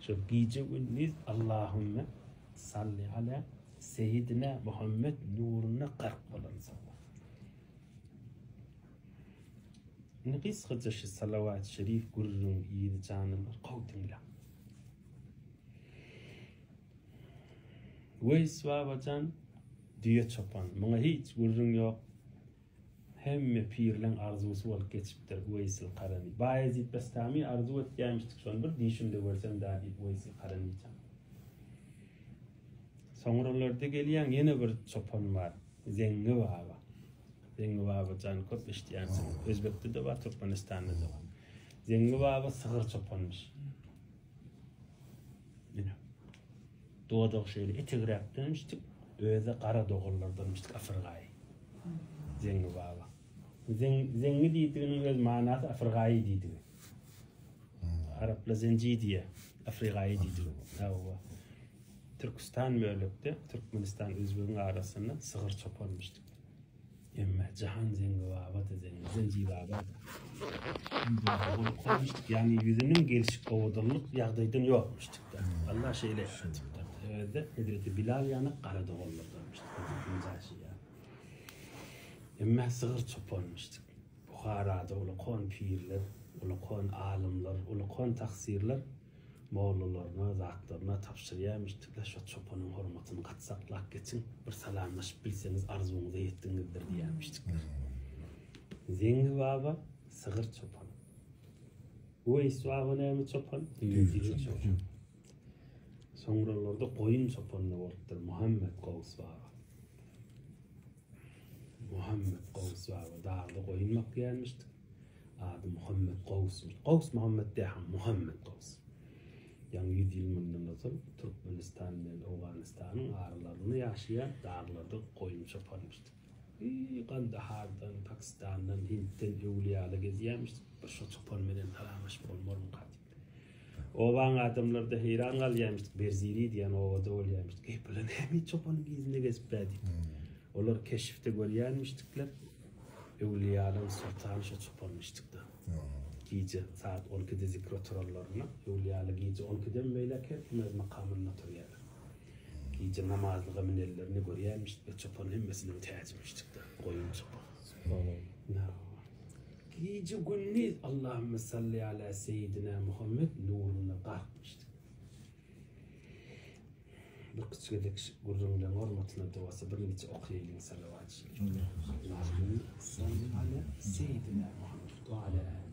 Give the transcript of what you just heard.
Şo gije-gündiz Allahümme salli ala Seýidina Muhammed nuruna gark bolansoňlar. Indi gysgaça şu salawat şerif gürrüň yzy janlylar gowy diňläň. Weýs babajan düýe çopan. Muňa hiç gürrüň ýok. Hemme pirleň arzuwsy bolup geçipdir Weýsil Karany. Baýezit Bestami arzuw etýämişdik şony bir düýşümde görsem da diýip Weýsil Karanyjan. Soňralarda gelýän ýene bir çopan bar. Zeňňi baba. Zeňňi babajan köp eşidýänsiňiz. Özbekde-de bar, Türkmenistanda-da bar. Zeňňi baba sygyr çopanmyş. Ine. Dodak şeýle etegräkdenmişdik, özi gara doganlardanmyşdyk afyrgaýy. Zeňňi baba. Zeň, zeňňi diýdiginiň öz manasy afyrgaýy diýdigi. Araplar zenji diýýär, afrigaýy diýdigi. Hawa. Türküstan bölekde, Türkmenistan Özbegiň arasynda sygyr çopanmyşdyk. Emma Jahan Zeňňi baba-da Zeňňi, Zenji baba-da. Ýagny ýüzüniň gelşik owadanlyk ýagdaýdan ýokmuşdyk-da. Allah şeýle ýaradypdyr. Özi Hezreti Bilal ýaly gara doganlardanmyşdyk. Hezreti Nejaşy ýaly. Emma sygyr çopanmyşdyk. Buharada ulakan pirler, ulakan alymlar, ulakan taksirler mollalaryna, zatlaryna tabşyrýarmyşdyklar, şo çopanyň hormatyny gaty saklap geçiň, bir salamlaşyp bilseňiz arzuwyňyza ýetdiňizdir diýýärmişdikler. Zeňňi baba sygyr çopan. Uweýs baba näme çopan? Düýe çopan. Soňralarda goýun çopan-da bolupdyr Muhammet Gowus baba. Muhammet Gowus baba dagda goýun bakýarmyşdyk. Ady Muhammet Gowusmyş. Gowus Muhammet däham Muhammet Gowus. Ýaňy 100 ýyl mundan ozal Türkmenistan bilen Owganystanyň aralarynda ýaşaýan daglarda goýun çopanmyşdyk. Eý, Gandahardan, Pakistandan, Hintden öwlüýaly gezýärmişdik. Bir şo çopan menen salamlaşyp bolmarmyka diýip. Obaň adamlary-da heýran galýarmyşdyk. Berzili diýen obada bolýarmyşdyk. Eý, bular näme çopanyň yzynda gezip-ä diýip. Olar keşifde görýärmişdikler. Öwlüýalaryň soltany şo çopanmyşdyk-da. Gije saat on ikide zikr oturanlarynda, öwlüýalar gije on ikiden beýläk her kim öz makamynda oturýarlar. Gije namazlyga münenlerini görýärmişdik, çopan hemmesiniň täjimişdik-de, goýun çopan. Gije gündiz Allahümme salli ala seýidina Muhammed nuruna garkmyşdyk. Bir kiçi gezek gürrüňleň hormatyna dowasa bir niçe okaýalyň salawat şerif. Allahümme salli ala seýidina Muhammed we ala ali.